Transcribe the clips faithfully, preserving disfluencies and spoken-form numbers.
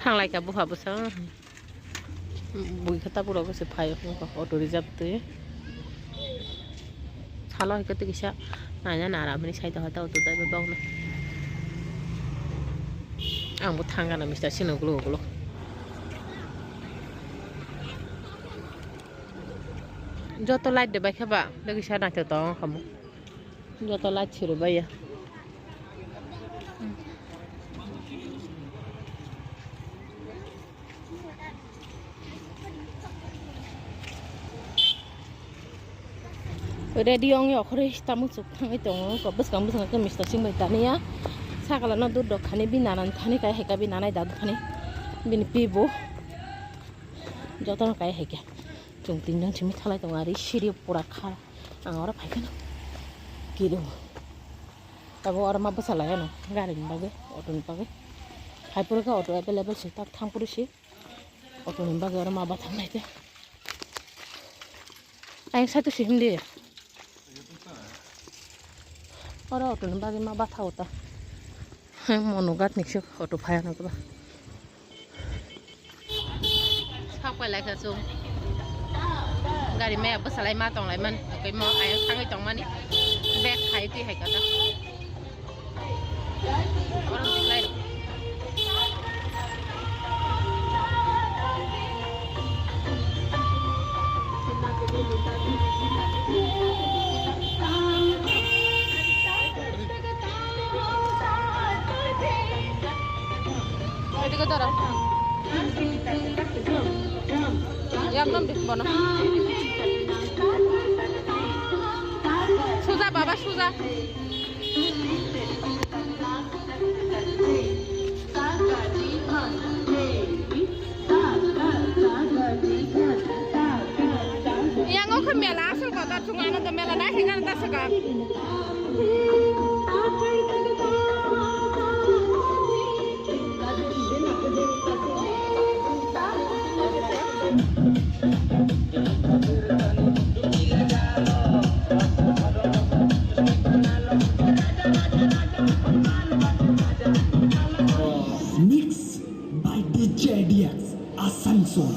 Thanglaikha bupha bwsa. Bui khe tabuk rok se phai auto reserve twi. Salo hai khe twi kisa naina nara hwnwi sai tongkha ta auto driver bokno. Ang bo thang gana mister sino ulo ulo. Joto light de bai khe ba, logi sa naithok tong khamu. Joto light siri bai ya. Ready ong ya, okhoroi tamuk chuk thangwi tongo. Ko bwskang bwskang khe mister sing bai taniya. Sakala no dudok khani bi nanan thani kai hai ka bi nanai dadu thani. Bini pi bo. Jotono kai hai khe. Chwng tinjang simi thalai tongo ari siri pura kha. Ang oro phai kheno. Kiri. Tabuk oro ma bwsa lai ano. Gari ni bagwi, auto ni bagwi. Hai pura khe auto available si tak thang pura si. Auto ni bagwi oro ma bathang lai te. Ayang satu si hindi. Oro auto ni bagwi ma batha uta. Mono gat ni se auto phai ano ba. Sak pai lai kha chwng. Gari maya bwsa lai ma tong lai man. Tei mo ayang thangwi tong mani. Bag khai twi hai kha ta. এদিকে ধরো। একদম ঠিক বলো। সোজা বাবা, সোজা। Yang o khe mela asal kotor chwng ano to mela nai khe gana ta saka. Mix by D J D X Asansol.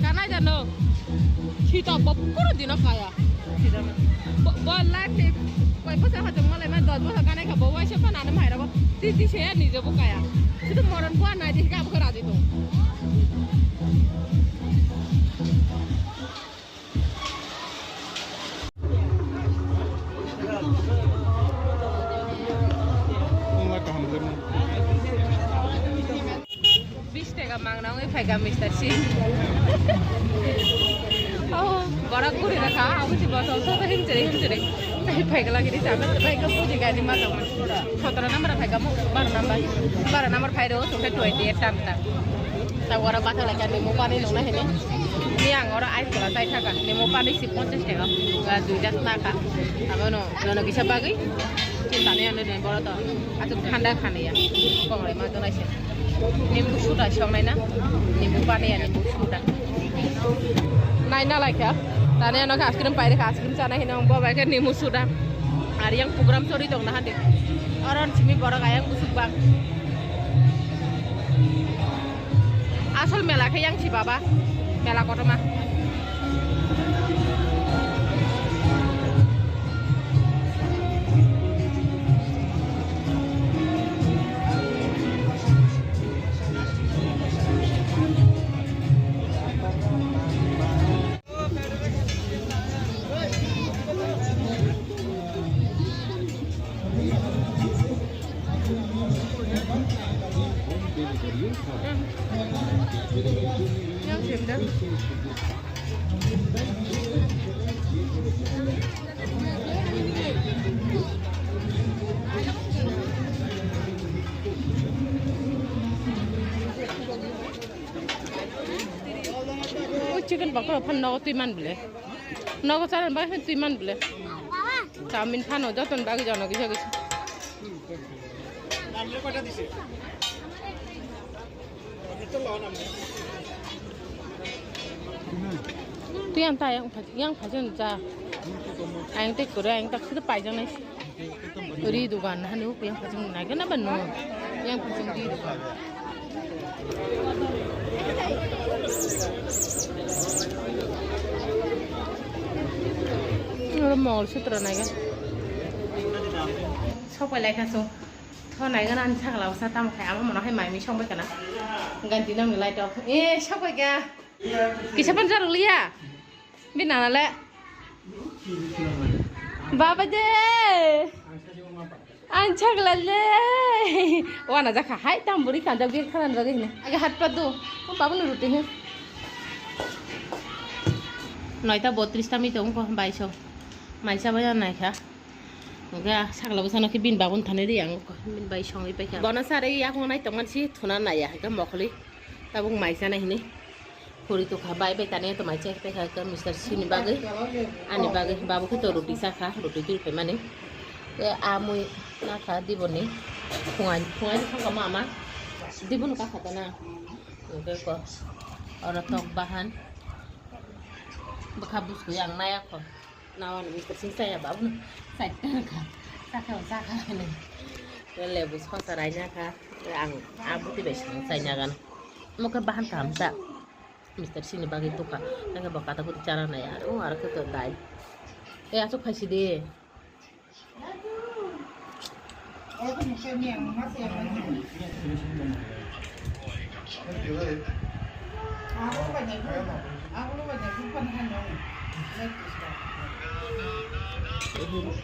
Kanai da no. Sita bo kuro dino kaya. Bo, bo life ni koi bosor hajong malai man dos bosor kanai kha bo waisa pa nana mai rago. Ti ti se ni je bo kaya. Situ moron bo nai di ka bo raji to. Bis taka mangna wngwi phaikha Mister Singh. Oh, borok guri rakha, abo si bosong soto himchiri himchiri. Tai phaikha lagi di chama, phaikha puji gani ma tongma. Sotoro number phaikha mo, baro number. Baro number phai rw, sungkhe twenty eight tam ta. Ta oro bathang lai kha, nimu pani nungna hini. Ni ang oro ice glass ai thaka, nimu pani si ponchash taka, glass duita snaka. Abono nono kisa bagwi chinta ni ano boro to. Aswk thanda khaniya. Kongrai ma to naise. Nimbu suda songnai na? Nimbu pani ya, nimbu suda. Nai na lai kha. Tani ano kha ice cream pai kha, ice cream chana hino bo bai kha nimbu suda. Ar yang program chori tong na hande. Aron simi borok ayang busuk bang. Asol mela khe yang si baba. Mela kotorma. Chicken pakora phan nogo twi man bole. Nogo chana bagwi phan twi man bole. Chowmin phano joton bagwi jono kisa kisa. Twi ang ta yang phai, yang phai jon ja. Ang te kore, ang tak sida pai jon nai. Ri dukan hanu yang phai jon nai gana ban no. Yang phai jon ri dukan. Oro mol sutra nai gan. Sok pai lai kha so. Tho nai gan an sakla usa tam khai ama mono hai mai mi song bai kana. Ganti nang lai tok. Eh, sok pai kha. Kisa pun jaruk liya. Bini nana le. Baba de. Ang chakla le. Wana jakha hai tam buri kanda bir khanan bagwi hine. Age hat pa do. O babu no ruti he. Noita botris ta mi tong ko baiso. Maisa baya nai kha. Oke, sakla bwsano khe bini bagun thani ri ang, bini bai songwi paikha. Bono sari yakung nai tongmani si thuna naiya, hake mokholi tabuk mai chana hini. Khuri tokha bai bai tani to mai chai paikha, hake Mister Sini bagwi, ani bagwi, babu khe to roti sakha, roti twi phaimani. Te amui nakha diboni, phungai, phungai thangkha ma ama, diboni kakha tana. Oke ko, oro tok bahan, bwkha buskui ang naiya kho. Nawani Mister Singh saya babu no. Sakha, sakha, sakha. Lebu sosa raina kha. Ang abuti bai sang sai nagan. Mo khe bahan kaham ta. Mister Singh ni bagwi tukha. Nang bo kata kuti chara nai aro aro khe to dai. E aso phaisi de.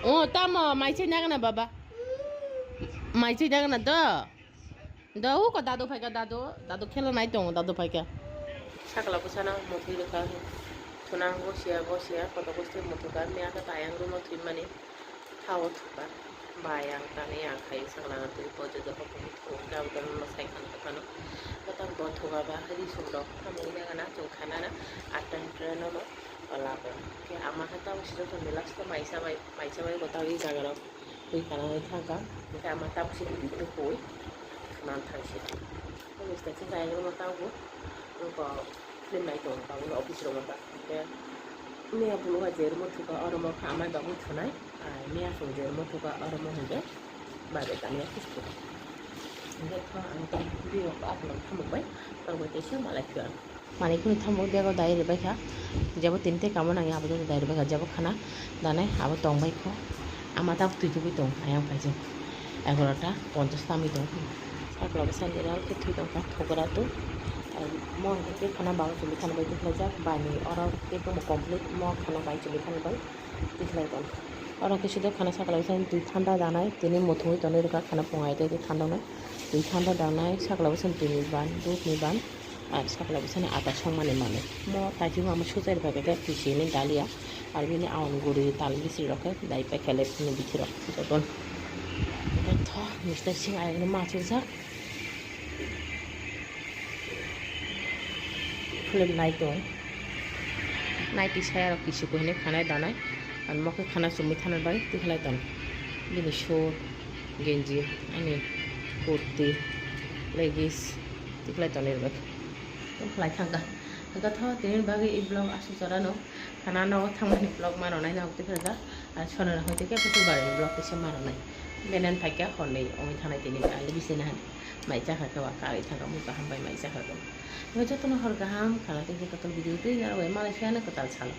Oh, tamo, mai chai nagana, baba. Mai chai nagana, do. Do, uko dadu phaika, dadu. Dadu khela nai tongo, dadu phaika. Sakla bwsano muthwi rwkha. Thunang gosia, gosia, koto gosia muthwkha. Miya khe tayang rwno thwimani. Thawo thuka bai ang tanwi ang khai sakla na twi pojo doho khe thung jabo dono no sai khan kha phano. Khe tang bo thuka ba ri sum rok tamo wngya gana chwng khana na atta train no no labo. Khe ama khe tamo si joto ni last o maisa bai maisa bai bo tangwi jaga rok twi kana bai thang kha. Khe ama tamo si twi twi hui khna thang si. Khe mister si jai rok no tamo bo. Wngkha film nai tongo tabukni office rok wngkha. Hingke miya buluka je room o thwkha, o room o kha amai bagwi thwnai. Ai miya chwng je room o thwkha, o room o hingke bai bai tani office thwkha. Hingke kha ang tong video khe aphano thamuk bai, tong bai teisa malai phio ang. Manwi phano thamuk bag o dai rwbaikha. Jebo tini tei kamo nangya abo joto dai rwbaikha. Jebo khana danai abo tong bai kho. Ama tabuk twi tugui tong ayang paijak. Egarota ponchas tamwi tong. Sakla bwsani oro khe thwi tongkha thogora twi. Mo hwnkhe khana bagwi chumui thani bai tikhlaijak. Bani oro tei bomo complete mo khana bai chumui thani bai tikhlai tong. Oro khe side o khana sakla bwsani twi thanda danai tini muthungwi tonwi rwkha khana pungai tei twi thanda wngnai. Twi thanda danai sakla bwsani twi ni ban dudh ni ban. Ar sakla bwsani ata songmani manwi. Mo taichung ama suchai rwkha khe tei twi sini dalia. Ar bini aon guri tal bisri rok khe dai paikha le bini bithi rok joto. Tho mister sing ayang ma chujak. Film nai tong. Nai twi saya rok kisi kuhini khanai danai. Ar mo khe khana chumui thana bai tikhlai tong. Bini suit, genji, ani kurti, leggings tikhlai tong ni bai. Khlai thangkha. Hwnkhe tho tini bagwi i vlog aswk jorano khana nogo thangmani vlog ma rwnai nang twi phaikha. Ar sono rok hwnkhe khe putur bari vlog kisa ma rwnai. Benen phaikha horni wngwi thanai tini ali bisina han. Mai chakha khe wa karwi thangkha mui kaham bai mai chakha khe. Hwnkhe jotono hor kaham khana tei jotono video twi nang bai malai phiya no kwtal salo.